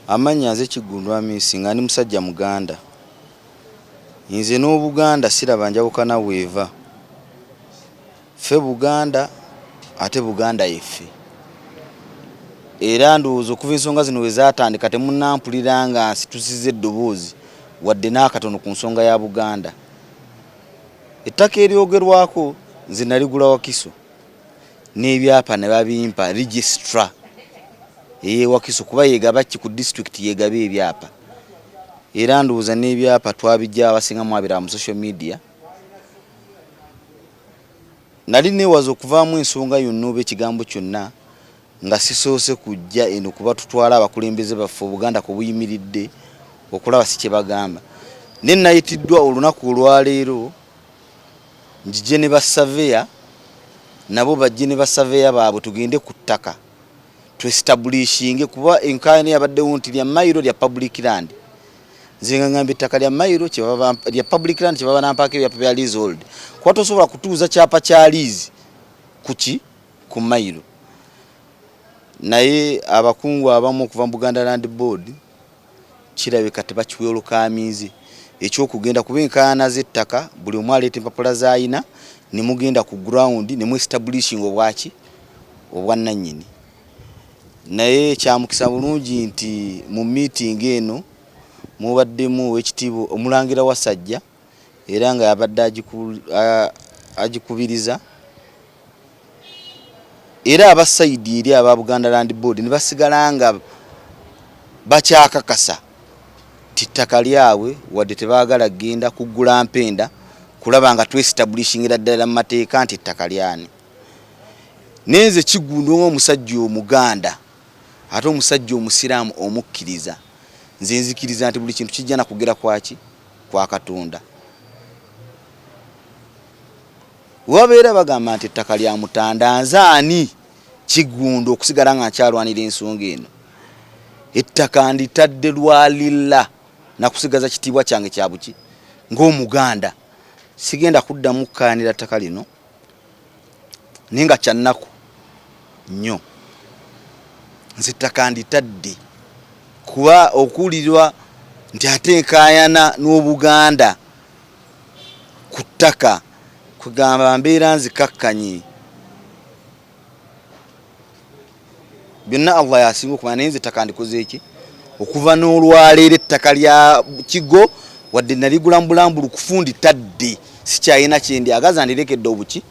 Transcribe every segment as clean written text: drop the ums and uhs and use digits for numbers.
Amannya nze Kiggundu Amisi nga ndi musajja Muganda. Nze n'Obuganda siraba njawukana weeva. Ffe Buganda ate Buganda yeffe. Era ndowooza okuva ensonga zino we zaatandika temunnampulira nga nsitusiza eddoboozi wadde n'akatono ku nsonga ya Buganda. Ettaka eryogerwako nze naligula Wakiso n'ebyapa ne babimpa registrar ey'e Wakiso kuba yegaba ki ku disitulikiti yegaba ebyapa. Era ndowooza n'ebyapa twabijja abasinga mwabiraba mu social media. Nali neewaza okuvaamu ensonga yonna oba ekigambo kyonna nga sisoose kujja eno kuba tutwala abakulembeze baffe Obuganda kwe buyimiridde okulaba si kye bagamba. Naye nayitiddwa olunaku olwaleero njije ne basaveya nabo bajje ne basaveya baabwe tugende ku ttaka twesitabulishinge kuba enkaayana yabaddewo nti lya mayiro lya public land. Nze nga ngamba ettaka lya mayiro lya public land kyebaba nampaako ebyapa bya leasehold kuba tosobola kutuuza kyapa kya lease kuki ku mayiro. Naye abakungu abamu okuva mu Buganda Land Board kirabika tebakiwelukamize ekyokugenda kuba enkaayana z'ettaka buli omu aleeta empapula z'alina ne mugenda ku ground ne mwestablishinga obwaki obwannannyini. Naye kyamukisa bulungi nti mu meeting eno mubaddemu owekitiibwa Omulangira Wasajja era nga yabadde agikubiriza era aba sayidi eri aba Buganda Land Board ne basigala nga bakyakakasa nti ttaka lyabwe wadde tebaagala kugenda kuggula mpenda kulaba nga twestablishingira ddala mu mateeka nti ettaka lyani. Naye nze Kiggundu ng'omusajja Omuganda ate omusajja Omusiraamu omukkiriza, nze nzikiriza nti buli kintu kijja na kugera kwaki kwa Katonda. Webabeera bagamba nti ettaka lya Mutanda, nze ani Kiggundu okusigala nga nkyalwanira ensonga eno? Ettaka nditadde lwa lillah na kusigaza kitiibwa kyange kya buki ng'Omuganda. Sigenda kuddamu kukkaanira ttaka lino. Naye nga kyannaku nnyo nze ettaka nditadde kuba okuwulirwa nti ate nkaayana n'Obuganda ku ttaka kugamba mbeera nzikakkanye. Byonna Allah yasinga okumanya, naye nze ettaka ndikoze ki okuva n'olwaleero ettaka lya Kigo wadde naligula mu bulambulukufu nditadde, sikyalina kyendyagaza ndirekedde obuki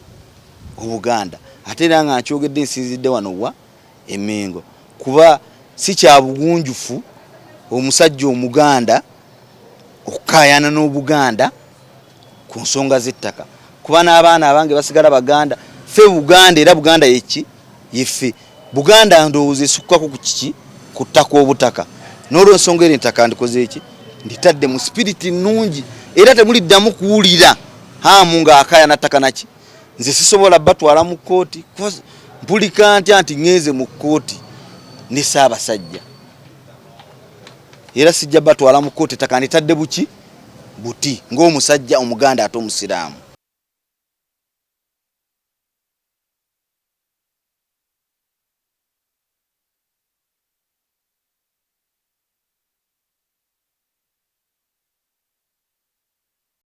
Obuganda. Ate era nga nkyogedde nsinzidde wano wa e Mengo kuba si kya bugunjufu omusajja Omuganda okukaayana n'Obuganda ku nsonga z'ettaka kuba n'abaana abange basigala Baganda. Ffe Buganda era Buganda yeki yeffe. Buganda ndowooza esukkako ku kiki ku ttaka obutaka. N'olwensonga ero ettaka ndikoze eki nditadde mu sipiriti nnungi era temuliddamu kuwulira haamu ng'akaayana ttaka naki. Nze sisobola batwala mu kkooti mpulika ntya nti ŋŋenze mu kkooti ne Ssaabasajja era sijja batwala mu kkooti ettaka nditadde buki buti ng'omusajja Omuganda ate Omusiraamu.